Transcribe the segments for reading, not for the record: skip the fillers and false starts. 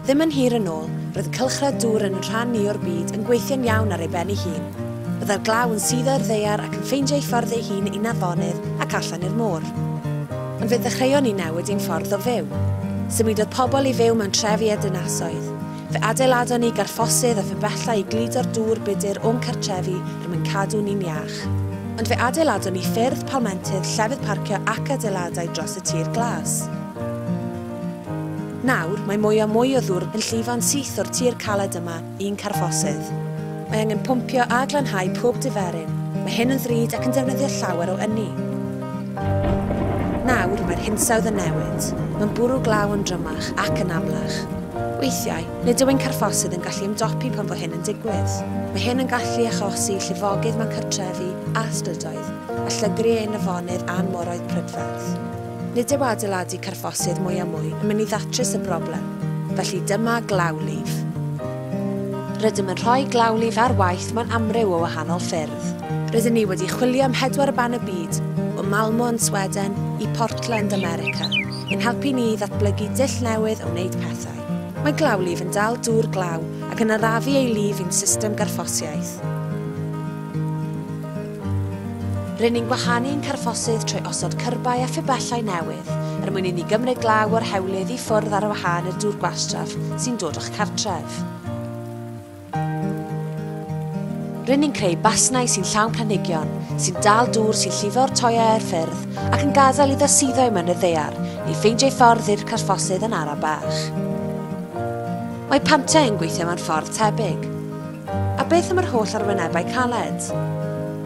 Ddim yn hir yn ôl, roedd y cylchred dŵr yn yn rhan ni o'r byd yn gweithio'n iawn ar ei ben ei hun. Byddai'r glaw yn suddo i'r ddaear ac yn ffeindio ei ffordd ei hun i'n afonydd ac allan i'r môr. Ond fe ddechreuon ni newid ein ffordd o fyw. Symudodd pobl i fyw mewn trefi a dinasoedd. Fe adeiladon ni garffosydd a phibellau i gludo'r dŵr budr o'n cartrefi er mwyn cadw ni'n iach. Ond fe adeiladon ni ffyrdd, palmentydd, llefydd parcio ac adeiladau dros y tir glas. Nawr, mae mwy a mwy o ddŵr yn llifo'n syth o'r tir caled yma i'n carffosydd. Mae angen pwmpio a glanhau pob diferyn. Mae hyn yn ddrud ac yn defnyddio llawer o ynni. Nawr, mae'r hinsawdd yn newid. Mae'n bwrw glaw yn drymach ac yn amlach. Weithiau, nid yw ein carffosydd yn gallu ymdopi pan fo hyn yn digwydd. Mae hyn yn gallu achosi llifogydd mewn cartrefi a strydoedd, a llygru ein afonydd a'n moroedd prydferth. Nid yw adeiladu carffosydd mwy a mwy yn mynd i ddatrys y broblem, felly dyma glawlif. Rydym yn rhoi glawlif ar waith mewn amryw o wahanol ffyrdd. Rydyn ni wedi chwilio am pedwar ban y byd, o Malmo yn Sweden i Portland, America, i'n helpu ni i ddatblygu dull newydd o wneud pethau. Mae glawlif yn dal dŵr glaw ac yn arafu ei lif i'n system garffosiaeth. Rŷn ni'n gwahanu ein carffosydd trwy osod cyrbau a phibellau newydd, er mwyn i ni gymryd glaw o'r hewlydd i ffwrdd ar wahân i'r dŵr gwastraff sy'n dod o'ch cartref. Rŷn ni'n creu basnau sy'n llawn planhigion, sy'n dal dŵr sy'n llifo o'r toeau a'r ffyrdd ac yn gadael iddo suddo i mewn i'r ddaear, neu ffeindio ei ffordd i'r carffosydd yn ara bach. Mae pantiau yn gweithio mewn ffordd tebyg. A beth am yr holl arwynebau caled?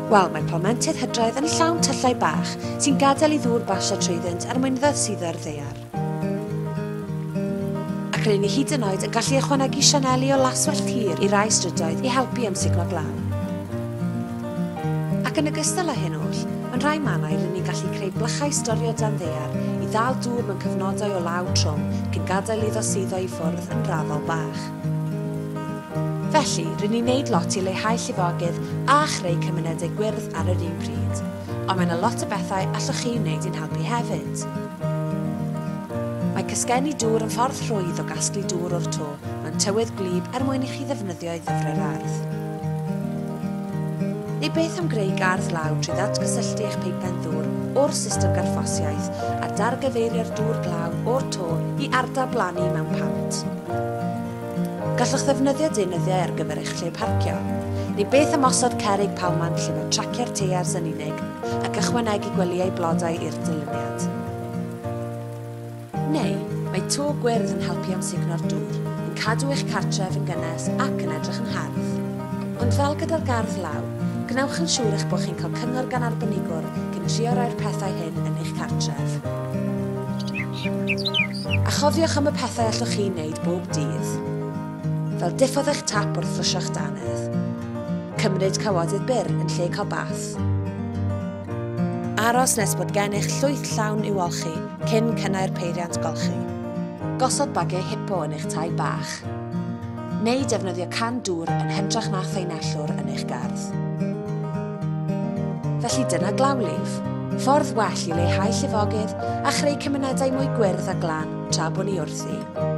Wel, mae palmentydd hydraidd yn llawn tyllau bach sy'n gadael i ddŵr basio trwyddynt er mwyn iddo suddo'r ddaear. Ac ry'n ni hyd yn oed yn gallu ychwanegu sianeli o laswellt hir i rai strydoedd i helpu amsugno glaw. Ac yn ogystal â hyn oll, mewn rhai mannau ry'n ni'n gallu creu blychau storio dan ddaear i ddal dŵr mewn cyfnodau o law trwm cyn gadael iddo suddo i ffwrdd yn raddol bach. Felly, rŷn ni'n neud lot i leihau llifogydd a chreu cymunedau gwyrdd ar yr un pryd. Ond mae 'na lot o bethau allwch chi wneud i'n helpu hefyd. Mae casgenni dŵr yn ffordd rhwydd o gasglu dŵr o'r to mewn tywydd gwlyb er mwyn i chi ddefnyddio i ddyfrio'r ardd. Neu beth am greu gardd law trwy ddatgysylltu eich peipen ddŵr o'r system garffosiaeth a dargyfeirio'r dŵr glaw o'r to i ardal blannu mewn pant? Gallwch ddefnyddio deunyddiau ar gyfer eich lle parcio. Neu beth am osod cerrig palmant lle mae traciau'r teiars yn unig ac ychwanegu gwelyau blodau i'r dyluniad. Neu, mae to gwyrdd yn helpu amsugno'r dŵr, yn cadw eich cartref yn gynnes ac yn edrych yn hardd. Ond fel gyda'r gardd law, gwnewch yn siŵr eich bod chi'n cael cyngor gan arbenigwr cyn trio rhoi'r pethau hyn yn eich cartref. A chofiwch am y pethau allwch chi wneud bob dydd. Fel diffodd eich tap wrth fflwsio'ch dannedd. Cymryd cawodydd byr yn lle cael bath. Aros nes bod gennych llwyth llawn i'w olchi cyn cynnau'r peiriant golchi. Gosod bagiau hippo yn eich tai bach. Neu defnyddio can dŵr yn hytrach na thaenellwr yn eich gardd. Felly dyna glawlif. Ffordd well i leihau llifogydd a chreu cymunedau mwy gwyrdd a glân tra bod ni wrthi.